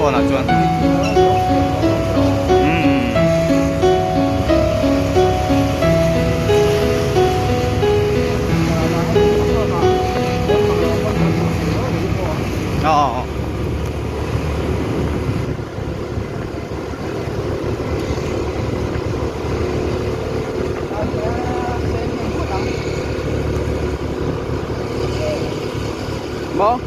pawnah chuan. Umm. Aw. Maw?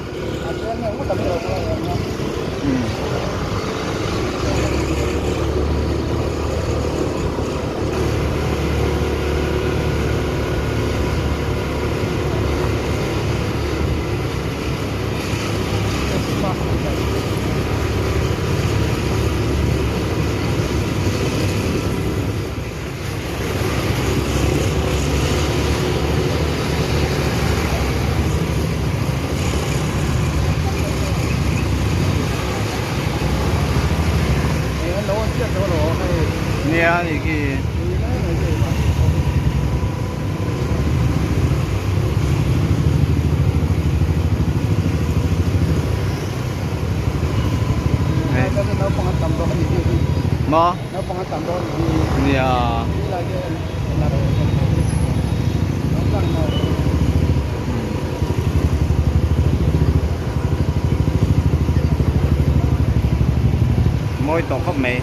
Nia nih khi. Maw? Nia. Mawi tawh khawp mai.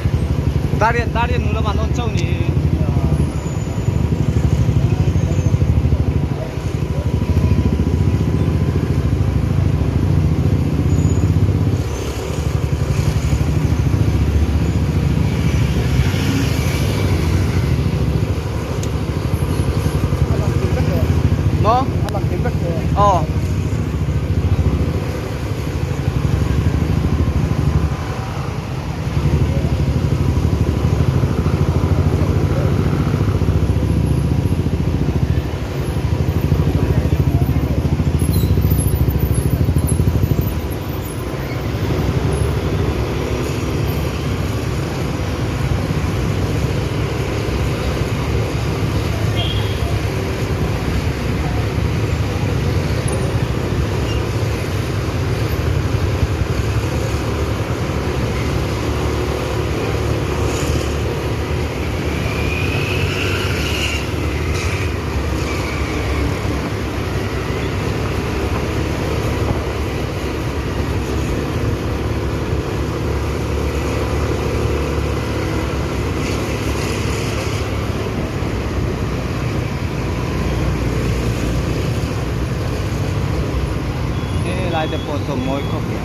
Darian darian nu lamah nawn chauh ni. Maw? Aw. He lai te pawh saw mawi khawp mai.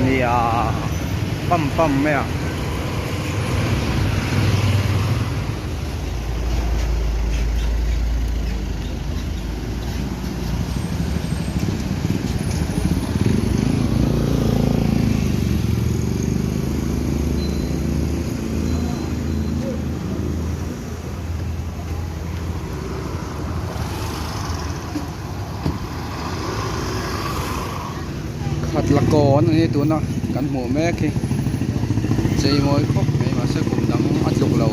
Nia pam pam mai a. Khat la kawn a ni tuna kan hmuh mek hi chei mawi khawp mai mahse kum dang a tluk lo.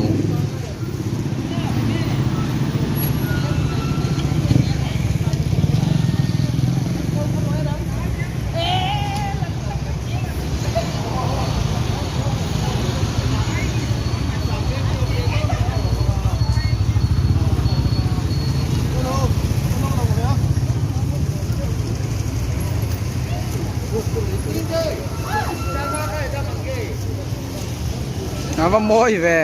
A va mawi ve.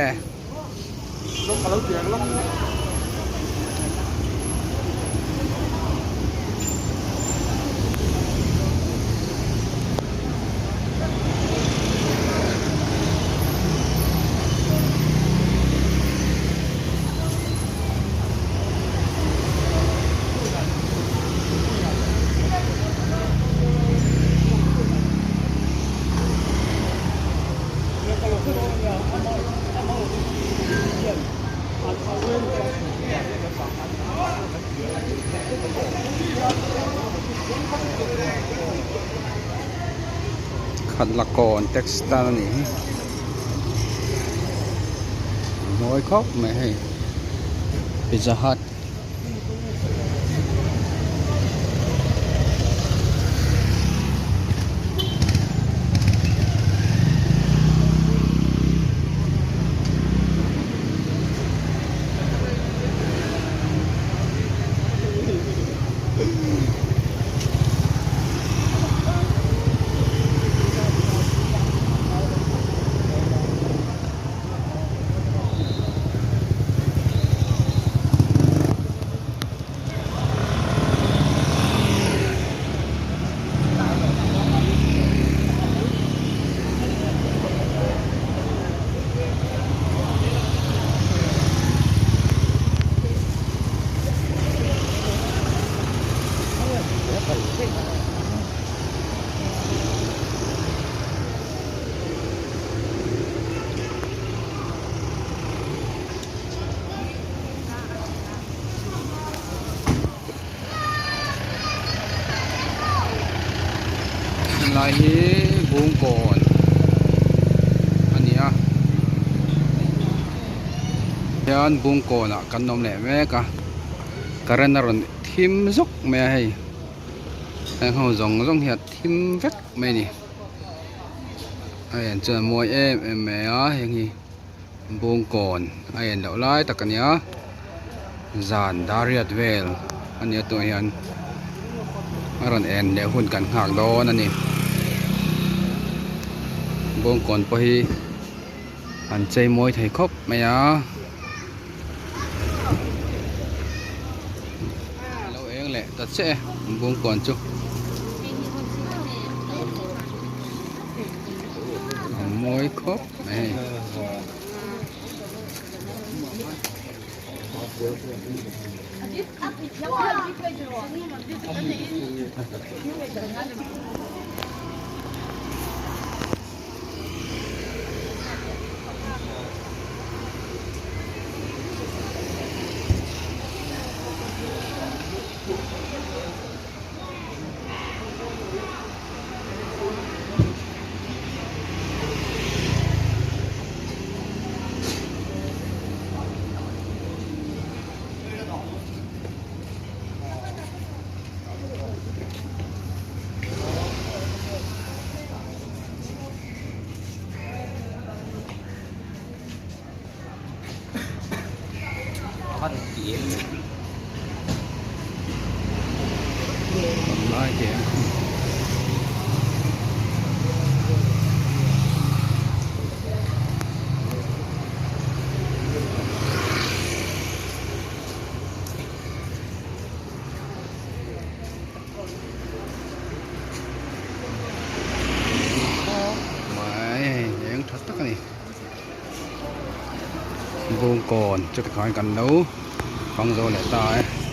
Khat la kawn textile a nih hi mawi khawp mai hei pizza hut. Helai hi Bungkawn a ni a hian Bungkawn ah kan awm leh mek a current a rawn thim zawk mai a hei heng ho zawng zawng hi a thim vek mai a ni a en chuan a mawi em em mai a heng hi Bungkawn a en loh lai tak a nia zan dariat vel a nia tunah hian a rawn en leh hun kan nghak dawn a ni Bungkawn pawh hi an chei mawi thei khawp mai a lo eng leh ta chiah e Bungkawn chu. A mawi khawp mai hei. Mai eng tha tak a ni. Bungkawn chu tikhan kan lo hmang zo leh ta e.